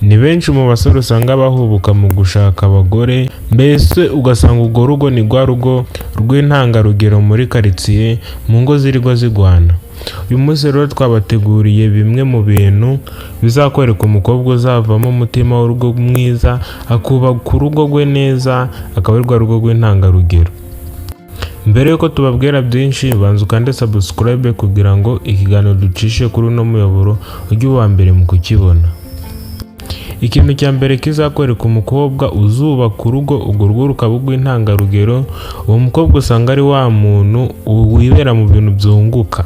Ni benshi mu basore usanga bahubuka mu gushaka abagore, mbese ugasanga urwo rugo ni rwa rugo rw'intangarugero muri karitsiye, mu ngo zirirwa zigwana. Uyu munsi rero twabateguriye bimwe mu bintu bizakwereka umukobwa uzavamo umutima w'urugo mwiza, akubaka urugo rwe neza, akaba ari rwa rugo rw'intangarugero. Mbere y'uko tubabwira byinshi, banza ukande subscribe kugira ngo ikiganiro ducishe kuri uno muyoboro ujye uwa mbere mu kukibona. Ikintu cya mbere kizakwereka umukobwa uzubaka urugo, urwo rugo rukaba urw'intangarugero, uwo mukobwa usanga ari wa muntu wibera mu bintu byunguka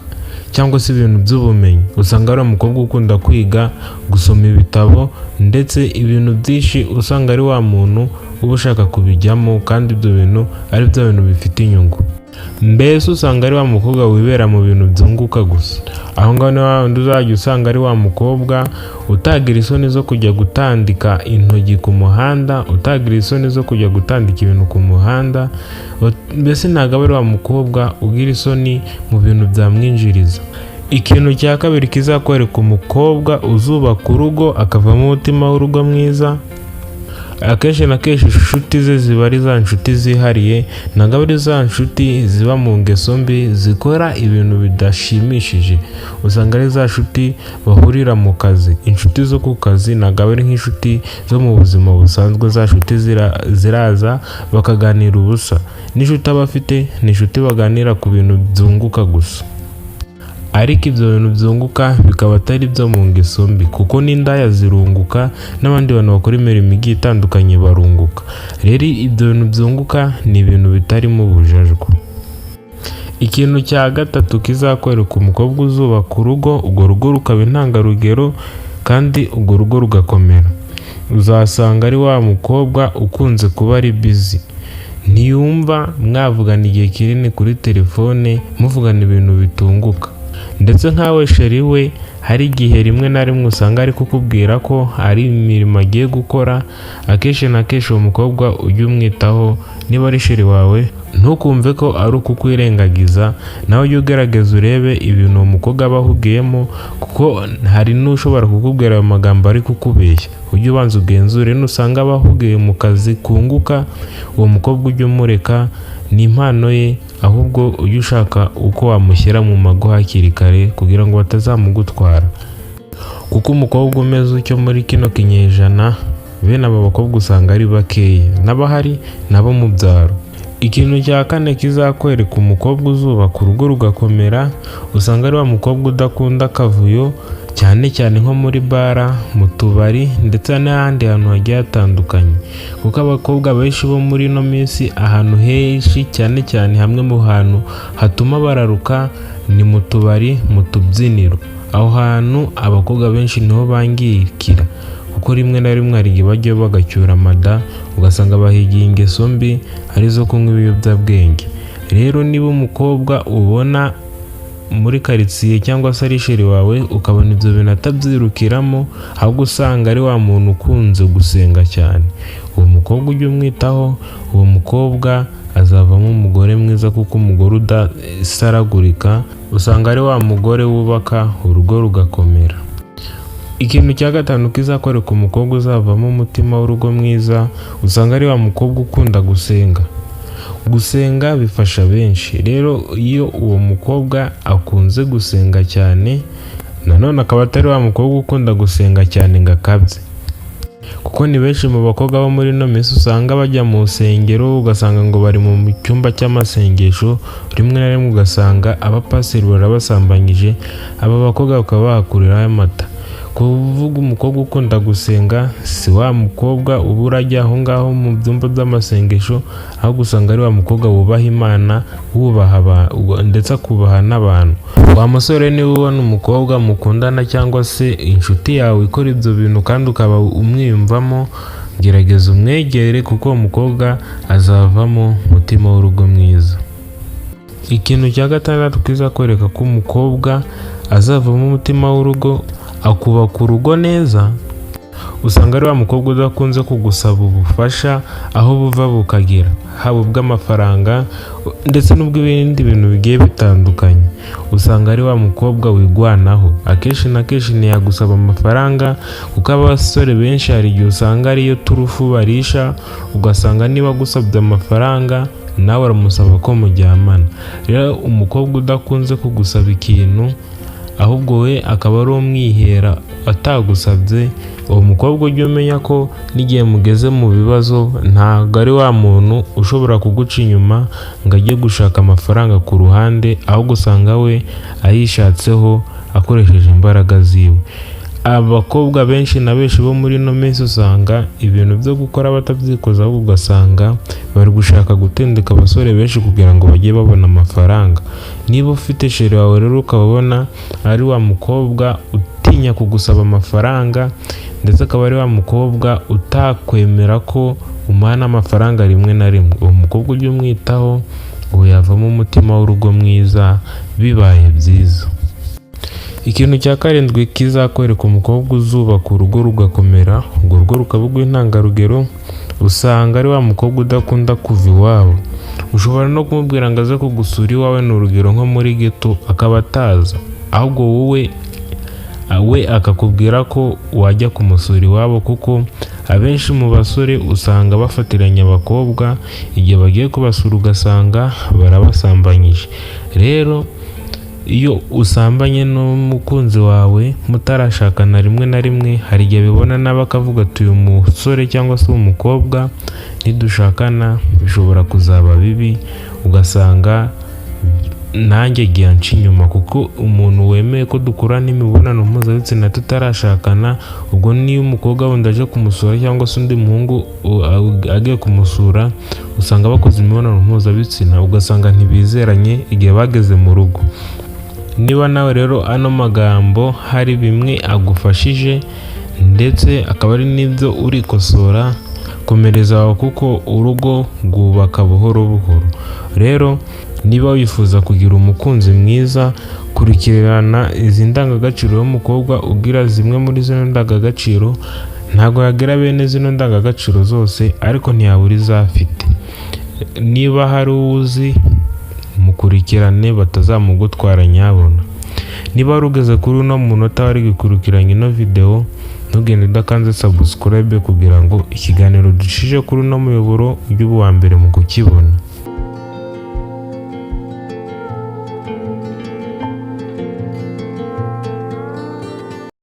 cyangwa se ibintu by'ubumenyi. Usanga ari umukobwa ukunda kwiga, gusoma ibitabo ndetse ibintu byinshi, usanga ari wa muntu uba ushaka kubijyamo kandi ibyo bintu ari byo bintu bifite inyungu. Mbese usanga ari wa mukobwa wibera mu bintu byunguka gusa. Aho ngaho ni wa wundi uzajya usanga ari wa mukobwa utagira isoni zo kujya gutandika intoki ku muhanda, utagira isoni zo kujya gutandika ibintu ku muhanda, mbese ntabwo aba ari wa mukobwa ugira isoni mu bintu byamwinjiriza. Ikintu cya kabiri kizakwereka umukobwa uzubaka urugo akavamo umutima w'urugo mwiza, akenshi na kenshi inshuti ze ziba ari za nshuti zihariye, ntabwo aba ari za nshuti ziba mu ngeso mbi, zikora ibintu bidashimishije. Usanga ari za nshuti bahurira mu kazi. Inshuti zo ku kazi ntabwo aba ari nk'inshuti zo mu buzima busanzwe, za nshuti ziraza bakaganira ubusa. N'inshuti aba afite ni inshuti baganira ku bintu byunguka gusa, ariko ibyo bintu byunguka bikaba atari ibyo mu ngeso mbi, kuko n'indaya zirunguka n'abandi bantu bakora imirimo igiye itandukanye barunguka. Rero ibyo bintu byunguka ni ibintu bitarimo ubujajwa. Ikintu cya gatatu kizakwereka umukobwa uzubaka urugo, urwo rugo rukaba intangarugero kandi urwo rugo rugakomera, uzasanga ari wa mukobwa ukunze kuba ari busy. Ntiyumva mwavugana igihe kinini kuri telefone, muvugana ibintu bitunguka. Ndetse nkawe chéri we, hari igihe rimwe na rimwe usanga ari kukubwira ko hari imirimo agiye gukora. Akenshi na kenshi uwo mukobwa ujye umwitaho. Niba ari chéri wawe, ntukumve ko ari ukukwirengagiza. Nawe ujye ugerageza urebe ibintu uwo mukobwa aba ahugiyemo, kuko hari n'ushobora kukubwira ayo magambo ari kukubeshya. Ujye ubanza ugenzure. Nusanga aba ahugiye mu kazi kunguka, uwo mukobwa ujye umureka, ni impano ye. Ahubwo ujye ushaka uko wamushyira mu mago hakiri kare kugira ngo batazamugutwara, kuko umukobwa umeze utyo muri kino kinyejana, bene aba bakobwa usanga ari bakeya, n'abahari nabo mu byaro. Ikintu cya kane kizakwereka umukobwa uzubaka urugo rugakomera, usanga ari wa mukobwa udakunda akavuyo, cyane cyane nko muri bar, mu tubari ndetse n'ahandi hantu hagiye hatandukanye, kuko abakobwa benshi bo muri ino minsi, ahantu henshi, cyane cyane hamwe mu hantu hatuma bararuka ni mu tubari, mu tubyiniro. Aho hantu abakobwa benshi niho bangirikira, kuko rimwe na rimwe hari igihe bajyayo bagacyura amada, ugasanga bahigiye ingeso mbi arizo kunywa ibiyobyabwenge. Rero niba umukobwa ubona muri karitsiye cyangwa se ari chéri wawe, ukabona ibyo bintu atabyirukiramo, ahubwo usanga ari wa muntu ukunze gusenga cyane, uwo mukobwa ujye umwitaho. Uwo mukobwa azavamo umugore mwiza, kuko umugore udasaragurika usanga ari wa mugore wubaka urugo rugakomera. Ikintu cya gatanu kizakwereka umukobwa uzavamo umutima w'urugo mwiza, usanga ari wa mukobwa ukunda gusenga. Gusenga bifasha benshi. Rero iyo uwo mukobwa akunze gusenga cyane, nanone akaba atari wa mukobwa ukunda gusenga cyane ngo akabye, kuko ni benshi mu bakobwa bo muri ino minsi usanga bajya mu nsengero, ugasanga ngo bari mu cyumba cy'amasengesho, rimwe na rimwe ugasanga abapasiteri barabasambanyije, aba bakobwa bakaba bahakuriraho amata. Kuvuga umukobwa ukunda gusenga si wa mukobwa uba urajya aho ngaho mu byumba by'amasengesho, ahubwo usanga ari wa mukobwa wubaha Imana, wubaha ndetse akubaha n'abantu. Wa musore, niba ubona umukobwa mukundana cyangwa se inshuti yawe ikora ibyo bintu kandi ukaba umwiyumvamo, gerageza umwegere, kuko uwo mukobwa azavamo umutima w'urugo mwiza. Ikintu cya gatandatu kizakwereka ko umukobwa azavamo umutima w'urugo, akubaka urugo neza. Usanga ari wa mukobwa udakunze kugusaba ubufasha aho buva bukagera, haba ubw'amafaranga ndetse n'ubw'ibindi bintu bigiye bitandukanye. Usanga ari wa mukobwa wigwanaho, akenshi na kenshi ntiyagusaba amafaranga, kuko abasore benshi hari igihe usanga ariyo turufu barisha, ugasanga niba agusabye amafaranga nawe uramusaba ko muryamana. Rero umukobwa udakunze kugusaba ikintu, ahubwo we akaba ari umwihera atagusabye, uwo mukobwa ujye umenya ko n'igihe mugeze mu bibazo ntabwo ari wa muntu ushobora kuguca inyuma ngo ajye gushaka amafaranga ku ruhande, ahubwo usanga we ayishatseho akoresheje imbaraga ziwe. Abakobwa benshi na benshi bo muri ino minsi usanga ibintu byo gukora batabyikoza, ahubwo ugasanga bari gushaka gutendeka abasore benshi kugira ngo bajye babona amafaranga. Niba ufite chéri wawe rero ukaba ubona ari wa mukobwa utinya kugusaba amafaranga, ndetse akaba ari wa mukobwa utakwemera ko umuha n'amafaranga rimwe na rimwe, uwo mukobwa ujye umwitaho, uwo yavamo umutima w'urugo mwiza bibaye byiza. Ikintu cya karindwi kizakwereka umukobwa uzubaka urugo rugakomera, urwo rugo rukaba urw'intangarugero, usanga ari wa mukobwa udakunda kuva iwabo. Ushobora no kumubwira ngo aze kugusura iwawe, ni urugero nko muri ghetto, akaba ataza, ahubwo wowe we akakubwira ko wajya kumusura iwabo, kuko abenshi mu basore usanga bafatiranya abakobwa igihe bagiye kubasura ugasanga barabasambanyije. Rero iyo usambanye n'umukunzi wawe mutarashakana, rimwe na rimwe hari igihe bibona nabi akavuga ati uyu musore cyangwa se uyu mukobwa nidushakana bishobora kuzaba bibi, ugasanga nanjye gihe anca inyuma, kuko umuntu wemeye ko dukorana imibonano mpuzabitsina tutarashakana, ubwo niyo umukobwa wundi aje kumusura cyangwa se undi muhungu agiye kumusura, usanga bakoze imibonano mpuzabitsina, ugasanga ntibizeranye igihe bageze mu rugo. Niba nawe rero ano magambo hari bimwe agufashije ndetse akaba ari n'ibyo urikosora, komereza aho, kuko urugo rwubaka buhoro buhoro. Rero niba wifuza kugira umukunzi mwiza, kurikirana izi ndangagaciro y'umukobwa ugira zimwe muri zino ndangagaciro. Ntabwo yagira bene zino ndangagaciro zose, ariko ntiyabura izo afite. Niba hari uwo uzi, mukurikirane batazamugutwara nyabona. Niba wari ugeze kuri uno munota wari gukurikiranya ino video, ntugende udakanze subscribe kugira ngo ikiganiro ducishije kuri uno muyoboro ujye uba uwa mbere mu kukibona.